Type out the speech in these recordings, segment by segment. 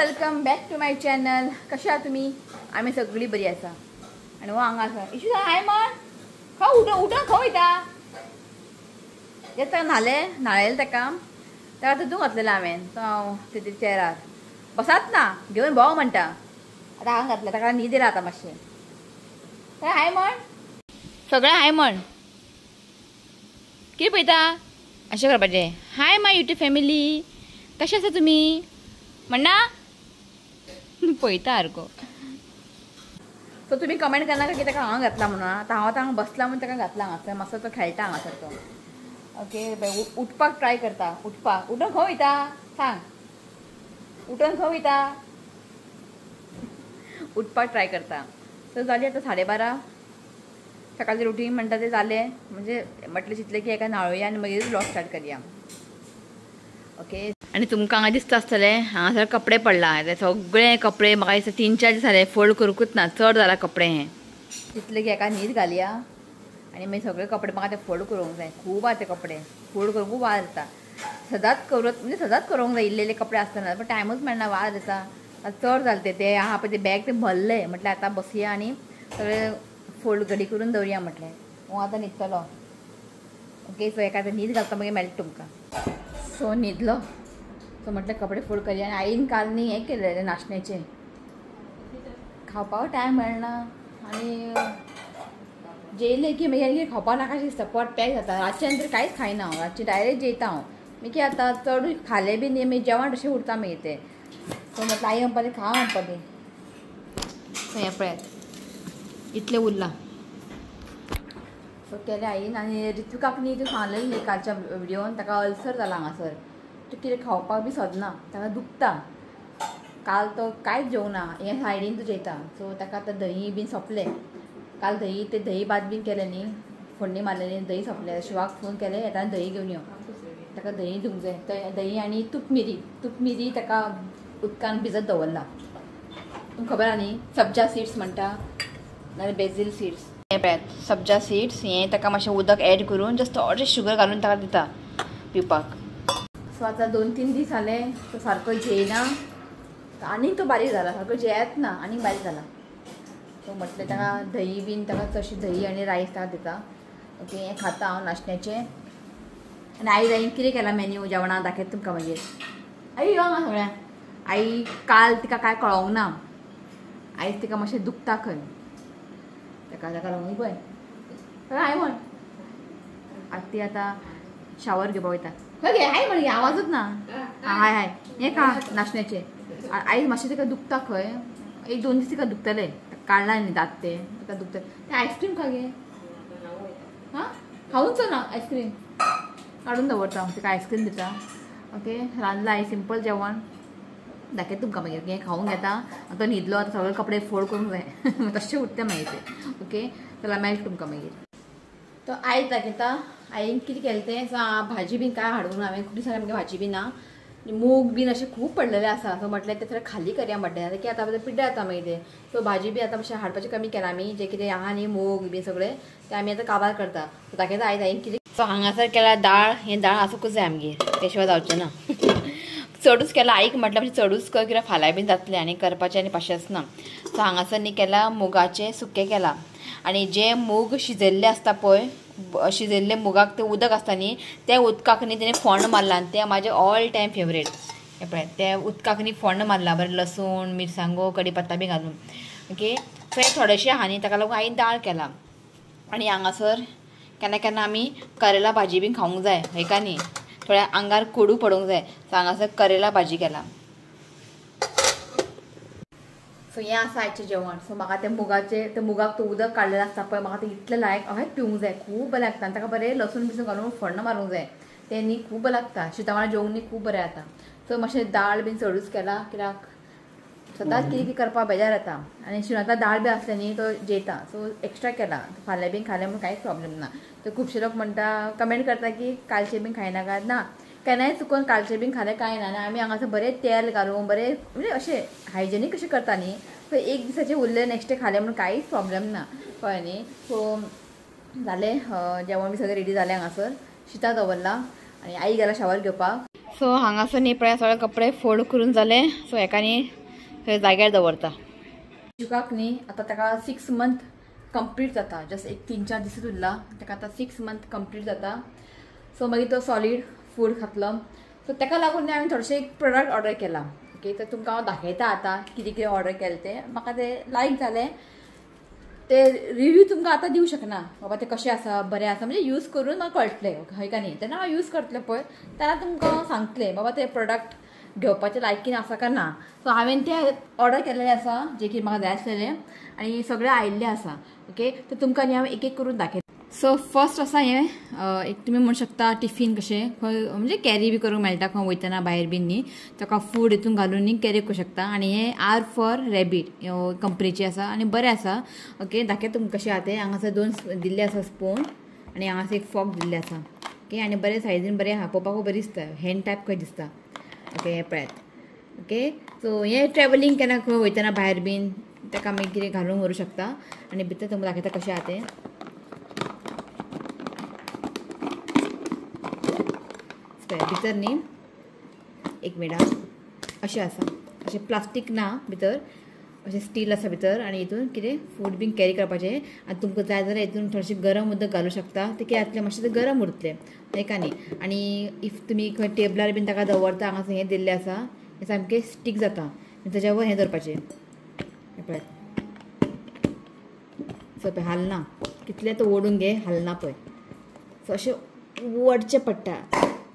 Welcome back to my channel. कशा आहात तुम्ही? आम्ही सगळी बरी आसा आणि हो हांगा आसा इशू. हाय म्हण. खंय उठून उठून खंय वयता? ताका न्हाले न्हाळेलें ताका ताका तितून घातलेलें हांवें तो तेजे चेरार बसात ना घेवन भोंव म्हणटा. आतां हांगा घातलें ताका न्हीद येयला आतां मातशें. हाय म्हण सगळें. हाय म्हण कितें पळयता अशें करपाचें. हाय my YouTube family, कशें आसा तुमी म्हणना पळयता सारको. सो तुमी कमेंट करनाका की ताका हांगा घातला म्हणून. आतां हांव आतां हांगा बसला म्हणून ताका घातला हांगासर. मातसो तो खेळटा हांगासर तो. ओके बाय उठपाक ट्राय करता. उठपाक उठून खंय वयता सांग? उठून खंय वयता? उठपाक ट्राय करता. सो जाली आतां 12:30. सकाळचें रुटीन म्हणटा तें जालें. म्हणजे म्हटलें चिंतलें की एका न्हाळुया आनी मागीर व्लॉग स्टार्ट करया. ओके आनी तुमकां हांगा दिसता आसतलें हांगासर कपडे पडला. ते सगळे कपडे म्हाका दिसता 3-4 दीस जाले फोल्ड करूंकूच ना, चड जाला कपडे. हे चिंतलें की एका न्हीद घालया आनी मागीर सगळे कपडे म्हाका ते फोल्ड करूंक जाय. खूब आहा ते कपडे फोल्ड करूंक खूब वाज येता. सदांच करत म्हणजे सदांच करूंक जाय इल्ले इल्ले कपडे आसतना, पण टायमूच मेळना, वाज येता. आतां चड जालें ते आहा पळय ते बॅग ते भरले. म्हटलें आतां बसया आनी सगळे फोल्ड घडी करून दवरया म्हटलें. हांव आतां न्हिदतलो. ओके सो एका आतां न्हीद घालता मागीर मेळटा तुमकां. सो न्हिदलो. सो म्हटलें कपडे फोल्ड करया. आनी आईन काल न्ही हें केलें नाशण्याचें खावपाक टायम मेळना आनी जेयलें की मागीर आनी खावपाक नाका दिसता, पोट पॅक जाता. रातचें नंतर कांयच खायना हांव, रातचें डायरेक्ट जेयता हांव. मागीर आतां चडूय खालें बी न्ही मागीर जेवण तशें उरता मागीर तें. सो म्हटलें आई म्हणपाचें खा म्हणपाचें. सो हें पळयात इतलें उरलां. सो केलें आईन. आनी ऋत्विकाक न्ही तूं सांगलें न्ही कालच्या व्हिडियोन ताका अल्सर जाला हांगासर. तो कितें खावपाक बी सोदना, ताका दुखता. काल तो कांयच जेवना, हे सायडीन तो जेयता. सो ताका आतां दही बीन सोंपलें. काल दही ते दही भात बीन केलें न्ही, फोडणी मारलें न्ही, दही सोंपलें. शिवाक फोन केलें येता दही घेवन यो, ताका दही दिवंक जाय. दही आनी तुपमिरी, तुपमिरी ताका उदकान भिजत दवरला. तुमकां खबर आहा न्ही सब्जा सीड्स म्हणटा नाल्यार बेजील सीड्स. हें पळयात सब्जा सीड्स, हें ताका मातशें उदक एड करून जस्ट थोडें शुगर घालून ताका दिता पिवपाक. सो आतां 2-3 दीस जाले तो सारको जेयना आनी तो बारीक जाला, सारको जेयत ना आनी बारीक जाला. सो म्हटलें ताका दही बीन ताका चडशी दही आनी रायस ताका दिता. ओके हें खाता हांव नाशण्याचें. आनी आई आईन कितें केलां मेन्यू जेवणाक दाखयता तुमकां मागीर. आई यो हांगा सगळ्या. आई काल तिका कांय कळोंक ना, आयज तिका मातशें दुखता खंय, ताका ताका लागून पळय हाय म्हण. आतां ती आतां शावर घेवपाक वयता. खंय गे हाय म्हण, आवाजूच ना. हाय हाय हें खा नाशण्याचें. आयज मातशें तिका दुखता खंय, 1-2 दीस तिका दुखतलें, काडला न्ही दांत ते तिका दुखतलें. तें आयस्क्रीम खा गे. हां खावूच ना आयस्क्रीम, काडून दवरता हांव तिका आयस्क्रीम दिता. ओके रांदलां आई सिंपल जेवण दाखयता तुमकां मागीर. हें खावूंक घेता आतां न्हिदलो, आतां सगळे कपडे फोल्ड करूंक जाय तशें उरता मागीर तें. ओके चला मेळटा तुमकां मागीर. तो आयज दाखयता आईन कितें केलें तें. सो भाजी बीन कांय हाडूंक ना हांवें, खूब दिसांनी आमगे भाजी बी ना, मूग बीन अशें खूब पडलेलें आसा. सो म्हटलें तें थोडें खाली करया म्हटलें की आतां पिड्ड्यार जाता मागीर तें. सो भाजी बी आतां मातशें हाडपाचें कमी केलां आमी, जें कितें आहा न्ही मूग बीन सगळें तें आमी आतां काबार करता. सो दाखयता आयज आईन कितें. सो हांगासर केला दाळ, हें दाळ आसूंकूच जाय आमगेर, ते शिवाय जावचें ना. चडूच केला आईक म्हटल्यार मातशें चडूच कर कित्याक फाल्यां बीन जातलें आनी करपाचें आनी पाशेंच ना. सो हांगासर न्ही केला मुगाचें सुकें केलां. आनी जे मूग शिजयल्ले आसता पळय, शिजयल्ले मुगाक तें उदक आसता न्ही, त्या उदकाक न्ही तेणें फोण्ण मारलां आनी तें म्हाजें ऑल टायम फेवरेट. हें पळय त्या उदकाक न्ही फोण्ण मारलां बरें, लसूण मिरसांगो कडीपत्ता बी घालून. ओके सो हें थोडेशें आहा न्ही, ताका लागून हांवें दाळ केला. आनी हांगासर केन्ना केन्ना आमी करेला भाजी बीन खावंक जाय हेका न्ही, थोड्या आंगार कोडू पडूंक जाय. सो हांगासर करेला भाजी केला. सो हें आसा आयचें जेवण. सो म्हाका तें मुगाचें, तें मुगाक तो उदक काडलेलें आसता पळय, म्हाका तें इतलें लायक अशेंच पिवंक जाय, खूब बरें लागता. आनी ताका बरें लसूण बिसून घालून फोण्ण मारूंक जाय, तें न्ही खूब बरें लागता. शिता वांगडा जेवंक न्ही खूब बरें जाता. सो मातशें दाळ बीन चडूच केला कित्याक सदांच कितें कितें करपाक बेजार जाता. आनी शिणांतला दाळ बी आसलें न्ही तो जेयता, सो एक्स्ट्रा केला. फाल्यां बीन खालें म्हूण कांयच प्रॉब्लेम ना. तर खुबशे लोक म्हणटा कमेंट करता की कालचें बीन खायनाका ना, केन्नाय चुकोन कालचें बीन खालें कांय ना. आनी आमी हांगासर बरें तेल घालून बरें म्हणजे अशें हायजेनीक कशें करता न्ही, सो एक दिसाचें उरलें नेक्स्ट डे खालें म्हूण कांयच प्रॉब्लेम ना, कळ्ळें न्ही. सो जालें जेवण बी सगळें रेडी जालें. हांगासर शिता दवरलां आनी आई गेला शावर घेवपाक. सो हांगासर न्ही पळय सगळे कपडे फोल्ड करून जाले. सो हेका न्ही थंय जाग्यार दवरता. इशुकाक न्ही आतां ताका 6 मंथ कंप्लीट जाता. जस्ट एक 3-4 दीस उरला ताका आतां 6 मंथ कंप्लीट जाता. सो मागीर तो सॉलीड फूड खातलो. सो ताका लागून न्ही हांवें थोडेशे एक प्रोडक्ट ऑर्डर केला. ओके, तर तुमकां हांव दाखयता आतां कितें कितें ऑर्डर केलें तें. म्हाका तें लायक जालें. ते रिव्यू तुमकां आतां दिवं शकना बाबा तें कशें आसा बरें आसा, म्हणजे यूज करून म्हाका कळटलें हय काय न्ही. तेन्ना हांव यूज करतलें पळय तेन्ना तुमकां सांगतलें बाबा तें प्रोडक्ट घेवपाचें लायकीन आसा काय ना. सो हांवें तें ऑर्डर केल्लें आसा जें कितें म्हाका जाय आसलेलें आनी सगळें आयिल्लें आसा. ओके, तर तुमकां न्ही हांव एक एक करून दाखयता. सो फर्स्ट आसा हें एक तुमी म्हणू शकता टिफीन कशें खंय म्हणजे कॅरी बी करूंक मेळटा खंय वयतना भायर बीन न्ही, ताका फूड हितून घालून न्ही कॅरी करूंक शकता. आनी हें आर फॉर रॅबीट कंपनीचें आसा आनी बरें आसा. ओके, दाखयता तुमकां कशें आहा तें. हांगासर 2 दिल्ले आसा स्पून आनी हांगासर एक फॉक दिल्लें आसा. ओके, आनी बरें सायजीन बरें आहा, पळोवपाकूय बरें दिसता, हँड टायप कशें दिसता. ओके, हें पळयात. ओके, सो हें ट्रॅवलिंग केन्ना खंय वयतना भायर बीन ताका मागीर कितें घालून व्हरूंक शकता. आनी भितर तुमकां दाखयता कशें आहा तें. भितर न्ही एक मिनट अशें आसा, अशें प्लास्टीक ना भितर, अशें स्टील आसा भितर. आनी हितून कितें फूड बीन कॅरी करपाचें. आनी तुमकां जाय जाल्यार हितून थोडेशें गरम उदक घालूं शकता, तें कितें जातलें मातशें तें गरम उरतलें हय काय न्ही. आनी if तुमी खंय टेबलार बीन ताका दवरता, हांगासर हें दिल्लें आसा, हें सामकें स्टीक जाता, ताच्या वयर हें दवरपाचें. हें पळयात, सो पळय हालना, कितलें तो ओडून घे हालना पळय. सो अशें ओडचें पडटा.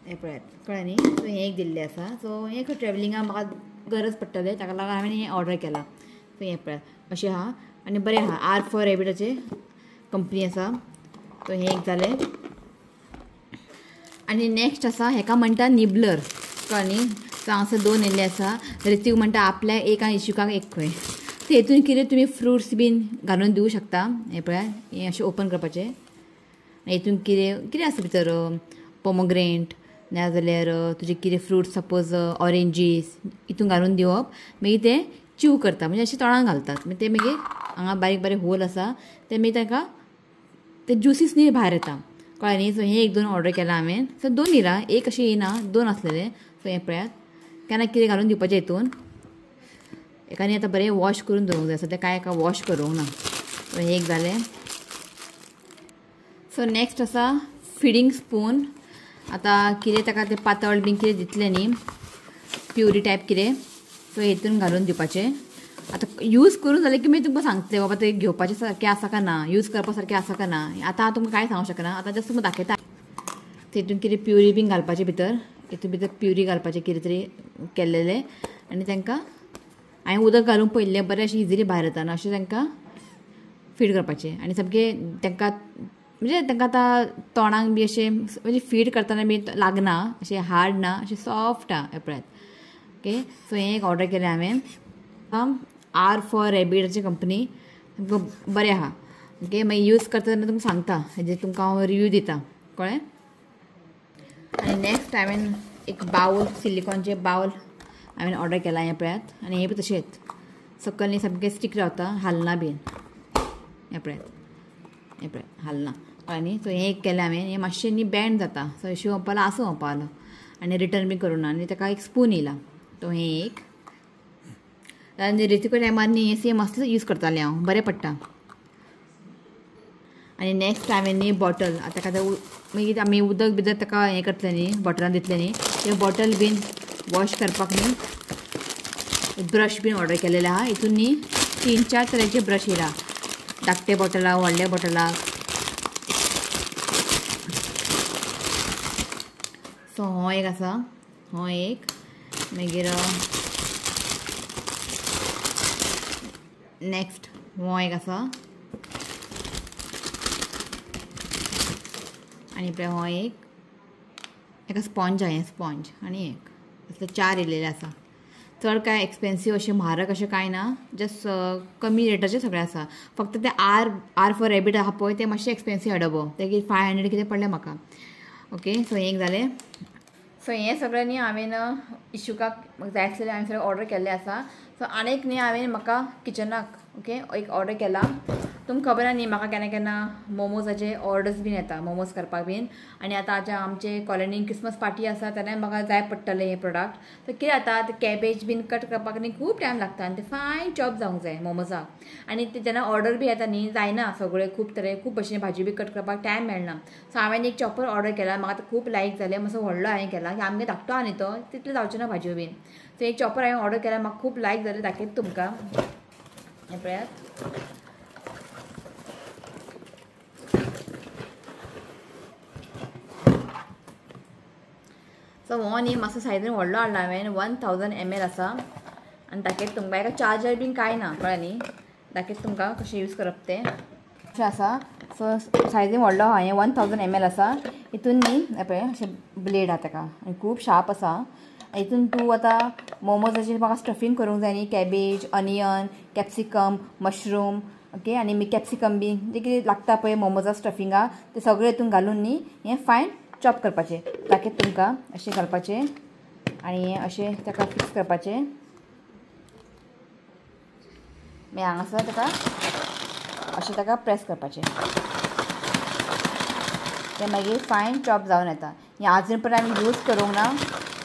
हें पळयात, कळ्ळें न्ही. सो हें एक दिल्लें आसा. सो हें खंय ट्रॅवलिंगाक म्हाका गरज पडटलें, ताका लागून हांवें हें ऑर्डर केलां. सो हें पळयात अशें आहा आनी बरें आहा. आर फॉर रॅबिटाचें कंपनी आसा. सो हें एक जालें. आनी नेक्स्ट आसा हेका म्हणटा निबलर, कळ्ळें न्ही. सो हांगासर 2 येयल्ले आसा. ऋतिक म्हणटा आपल्याक एक आनी इशुकाक एक खंय. सो हेतून कितें तुमी फ्रुट्स बीन घालून दिवं शकता. हें पळयात, हें अशें ओपन करपाचें. हेतून कितें कितें आसा भितर, पोमोग्रेनेट ना जाल्यार तुजे कितें फ्रूट्स सपोज ऑरेंजीस हितून घालून दिवप. मागीर तें च्यू करता, म्हणजे अशें तोंडान घालतात. मागीर तें मागीर हांगा बारीक बारीक होल आसा ते मागीर ताका ते ज्युसीस न्ही भायर येता, कळ्ळें न्ही. सो हें 1-2 ऑर्डर केलां हांवें. सो 2 येयला, एक अशें येयना, 2 आसलेलें. सो हें पळयात, केन्ना कितें घालून दिवपाचें हितून. हेका न्ही आतां बरें वॉश करून दवरूंक जाय, सद्या कांय एका वॉश करूंक ना. सो हें एक जालें. सो नेक्स्ट आसा फिडींग स्पून. आतां कितें ताका तें पातळ बीन कितें दितलें न्ही, प्युरी टायप कितें, सो हेतून घालून दिवपाचें. आतां यूज करून जालें की मागीर तुमकां सांगतलें बाबा तें घेवपाचें सारकें आसा काय ना, यूज करपा सारकें आसा काय ना. आतां हांव तुमकां कांय सांगूंक शकना, आतां जस्ट तुमकां दाखयता. तेतून कितें प्युरी बीन घालपाचें भितर, हितून भितर प्युरी घालपाचें कितें तरी केल्लेलें. आनी तांकां हांवें उदक घालून पळयल्लें, बरें अशें इजिली भायर येता ना, अशें तांकां फीड करपाचें. आनी सामकें तांकां म्हणजे तांकां आतां तोंडाक बी अशें म्हणजे फीड करतना बी लागना, अशें हार्ड ना, अशें सॉफ्ट आहा. हें पळयात. ओके, सो हें एक ऑर्डर केलें हांवें. आर फॉर रॅबिटाची कंपनी, बरें आहा. ओके, मागीर यूज करता तेन्ना तुमकां सांगता, हेजेर तुमकां हांव रिव्यू दिता, कळ्ळें. आनी नेक्स्ट हांवें एक बावल, सिलिकॉनचें बावल हांवें ऑर्डर केलां. हें पळयात. आनी हें बी तशेंच सकयल न्ही सामकें स्टीक रावता, हालना बीन. हें पळयात, हें पळयात, हालना, कळ्ळें न्ही. सो हें एक केलें हांवें. हें मातशें न्ही बँड जाता, सो अशें म्हणपाक आसूं म्हणपाक, आनी रिटर्न बी करूं ना. आनी ताका एक स्पून येयला, तो हें एक. आनी ऋतिका टायमार न्ही हें सेम असलें यूज करतालें हांव, बरें पडटा. आनी नेक्स्ट हांवें न्ही बॉटल, आतां ताका मागीर आमी उदक बिदक ताका हें करतलें न्ही, बॉटलान दितलें न्ही, तें बॉटल बीन वॉश करपाक न्ही ब्रश बीन ऑर्डर केलेलें आहा. हितून न्ही 3-4 तरेचे ब्रश येयला, धाकटे बॉटलाक, व्हडल्या बॉटलाक. सो हो एक आसा, हो एक, मागीर नेक्स्ट हो एक आसा, आनी पळय हो एक, एका स्पोंज आहा, हें स्पोंज आनी एक, असले 4 येयलेले आसा. चड कांय एक्सपेन्सीव अशें म्हारग अशें कांय ना, जस्ट कमी रेटाचें सगळें आसा. फक्त तें आर फॉर रॅबीट आहा पळय, तें मातशें एक्सपेन्सीव डबो, तें कितें 500 कितें पडलें म्हाका. ओके, सो हें एक जालें. सो हें सगळें न्ही हांवें इशुकाक जाय आसलेलें हांवें सगळें ऑर्डर केल्लें आसा. सो आनीक न्ही हांवें म्हाका किचनाक ओके एक ऑर्डर केला. तुमकां खबर आहा न्ही म्हाका केन्ना केन्ना मोमोजाचे ऑर्डर्स बीन येता मोमोज करपाक बीन. आनी आतां आतां आमचे कॉलनीन क्रिसमस पार्टी आसा तेन्ना म्हाका जाय पडटलें हें प्रोडक्ट. तर कितें जाता ते कॅबेज बीन कट करपाक न्ही खूब टायम लागता आनी ते फायन चॉप जावंक जाय मोमोजाक. आनी ते जेन्ना ऑर्डर बी येता न्ही जायना सगळें खूब तरे खूब भशेन भाजी बी कट करपाक टायम मेळना. सो हांवें एक चॉपर ऑर्डर केला, म्हाका तो खूब लायक जालें. मातसो व्हडलो हांवें केला की आमगे धाकटो आहा न्ही तो तितलें जावचें ना भाजयो बीन. सो एक चॉपर हांवें ऑर्डर केला, म्हाका खूब लायक जालें. दाखयता तुमकां हें पळयात. सो हो न्ही मातसो सायझीन व्हडलो हाडला हांवें, 1000 ml आसा. आनी दाखयता तुमकां, हेका चार्जर बीन कांय ना कळ्ळें न्ही. दाखयता तुमकां कशें यूज करप तें. अशें आसा. सो सायझीन व्हडलो आहा हें, 1000 ml आसा. हितून न्ही हें पळय अशें ब्लेड आहा तेका आनी खूब शार्प आसा. हितून तूं आतां मोमोजाचेर म्हाका स्टफींग करूंक जाय न्ही, cabbage, onion, capsicum, mushroom, okay आनी कॅप्सिकम बीन जें कितें लागता पळय मोमोजा स्टफिंगाक तें सगळें हितून घालून न्ही हें फायन चॉप करपाचें. दाखयता तुमकां अशें घालपाचें आनी हें अशें ताका फिक्स करपाचें. मागीर हांगासर ताका अशें ताका प्रेस करपाचें, तें मागीर फायन चॉप जावन येता. हें आजून पर्यंत आमी यूज करूंक ना,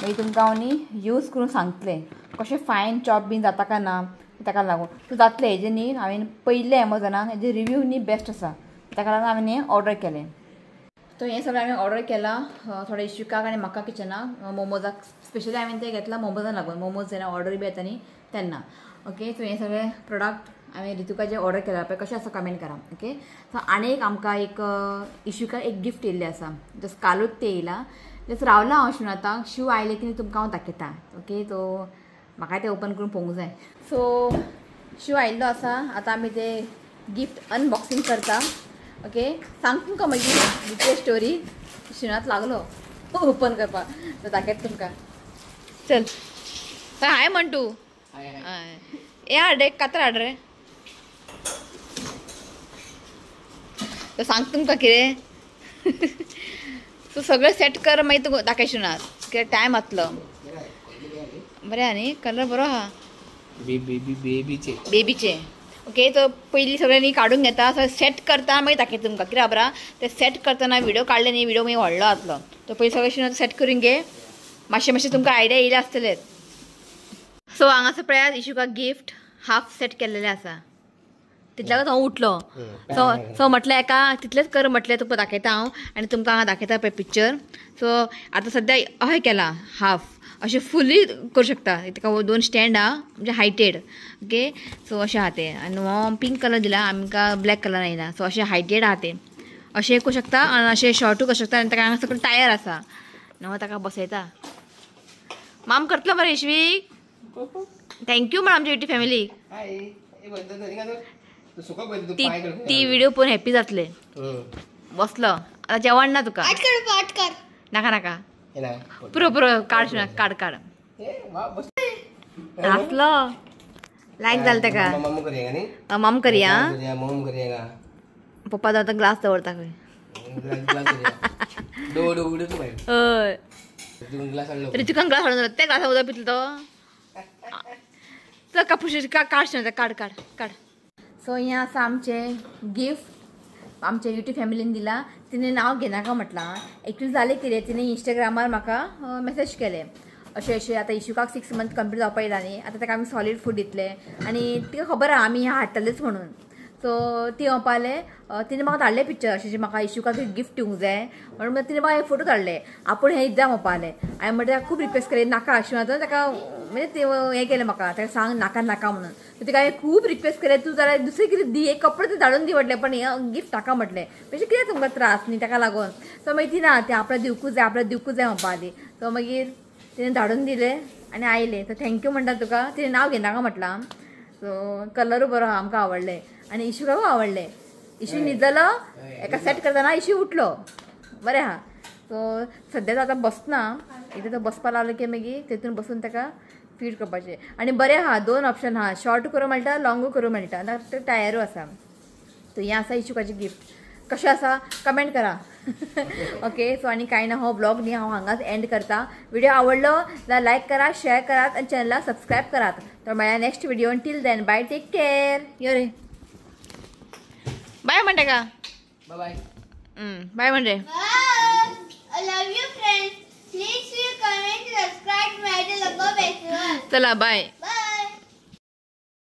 मागीर तुमकां हांव न्ही यूज करून सांगतलें कशें फायन चॉप बीन जाता काय ना ताका लागून. सो जातलें हेजें न्ही हांवें पयलें एमेझॉनान हेजें रिव्यू न्ही बेस्ट आसा, ताका लागून हांवें हें ऑर्डर केलें. सो हें सगळें हांवें ऑर्डर केलां थोडें इश्युकाक आनी म्हाका किचनाक मोमोजाक स्पेशली हांवें तें घेतलां मोमोजान लागून, मोमोज जेन्ना ऑर्डर बी येता न्ही तेन्ना. ओके सो हें सगळें प्रोडक्ट हांवें रितुकाचें ऑर्डर केलां पळय कशें आसा कमेंट करा. ओके सो आनी एक आमकां एक इश्युकाक एक गिफ्ट येयल्लें आसा, जस्ट कालूच तें येयलां, जस्ट रावलां हांव शून आतां शू आयलें की तुमकां हांव दाखयता. ओके सो म्हाका तें ओपन करून पळोवंक जाय. सो शू आयिल्लो आसा, आतां आमी तें गिफ्ट अनबॉक्सिंग करता. ओके सांग तुमकां मागीर डिटेल स्टोरी. शिणांत लागलो ओपन करपाक, सो दाखयता तुमकां. चल हाय म्हण तूं. हे हाड रे कातर हाड रे. तो सांग तुमकां कितें. सो सगळें सेट कर मागीर तुका दाखय शिणांत कित्याक टायम जातलो. बरें आहा न्ही कलर बरो आहा बेबीचे बेबीचे. ओके तो पयलीं सगळें न्ही काडून घेता, सगळें सेट करता मागीर दाखयता तुमकां. कित्याक खबर आहा तें सेट करतना व्हिडियो काडले न्ही व्हिडियो मागीर व्हडलो जातलो. तो पयलीं सगळें सेट करून घे, मातशें मातशें तुमकां आयडिया येयले आसतलेच. सो हांगासर पळयात इशुका गिफ्ट हाफ सेट केल्लेलें आसा, तितल्याकच हांव उठलो. सो सो म्हटलें एका तितलेंच कर म्हटलें तुका दाखयता हांव आनी तुमकां हांगा दाखयता पळय पिक्चर. सो आतां सद्या अशें केलां हाफ, अशें फुली करूं शकता. ताका दोन स्टँड आहा म्हणजे हायटेड. ओके सो अशें आहा तें आनी हो पिंक कलर दिला आमकां, ब्लॅक कलर येयला. सो अशें हायटेड आहा तें, अशें करूं शकता आनी अशें शॉर्टूय करूं शकता. आनी ताका हांगा सकयल टायर आसा न्हू ताका बसयता. माम करतलो मरे यशवीक, thank you म्हण आमच्या युट्यूब फॅमिलीक. ती व्हिडिओ पळोवन हॅपी जातले. बसलो आतां जेवण ना तुका, नाका नाका पुरो पुरो काड काड काड. हांसलो लायक जालें ताका. माम करया पप्पा आतां ग्लास दवरता खंय. हय रितुकान ग्लास हाडून दवरता, त्या ग्लासा उदक पितलो तो. चल कापूस काड काड काड काड. सो हें आसा आमचें गिफ्ट आमच्या युट्यूब फॅमिलीन दिलां. तिणें नांव घेनाका म्हटलां. एक्चुअली जालें कितें, तिणें इंस्टाग्रामार म्हाका मॅसेज केलें अशें अशें आतां इशुकाक 6 मंथ कंप्लीट जावपा येयला न्ही, आतां ताका आमी सॉलीड फूड दितले आनी तिका खबर आहा आमी हें हाडटलेच म्हणून. सो ती म्हणपाले तिणें म्हाका धाडलें पिक्चर अशें म्हाका इशुकाक गिफ्ट दिवंक जाय म्हणून तिणें म्हाका फोटो धाडले. आपूण हें दिता म्हणपालें. हांवें म्हणटा ताका खूब रिक्वेस्ट केली नाका अशें आतां ताका म्हणजे तें हें केलें म्हाका ताका सांग नाका नाका म्हणून. तिका हांवें खूब रिक्वेस्ट केलें तूं जाल्यार दुसरें कितें दी, एक कपडे तूं धाडून दी म्हटलें, पण हें गिफ्ट नाका म्हटलें. म्हणजे कितें तुमकां त्रास न्ही ताका लागून. सो मागीर ती ना तें आपल्याक दिवकूच जाय आपल्याक दिवकूच जाय म्हणपाली. सो मागीर तिणें धाडून दिलें आनी आयलें. सो thank you म्हणटा तुका. तिणें नांव घेनाका म्हटलां. सो कलरूय बरो आहा, आमकां आवडलें आनी इशुकाकूय आवडलें. इशू न्हिदलो एका सेट करतना इशू उठलो, बरें आहा. सो सद्या तो आतां बसना, एकदां तो बसपा लागलो की मागीर तेतून बसून ताका फीड करपाचें. आनी बरें आहा, दोन ऑप्शन आहा, शॉर्ट करूं मेळटा लॉंगूय करूं मेळटा, ते टायरूय आसा. सो हें आसा इशुकाचें गिफ्ट. कशें आसा कमेंट करा. ओके सो आनी कांय ना, हो ब्लॉग न्ही हांव हांगाच एंड करता. व्हिडिओ आवडलो जाल्यार लायक करा, शेअर करात आनी चॅनलाक सबस्क्रायब करात. तर मेळया next video. Till then bye, take care. यो रे. बाय म्हणते का? बाय बाय. बाय म्हणते. I love you friends. Please comment, subscribe my channel. चला बाय.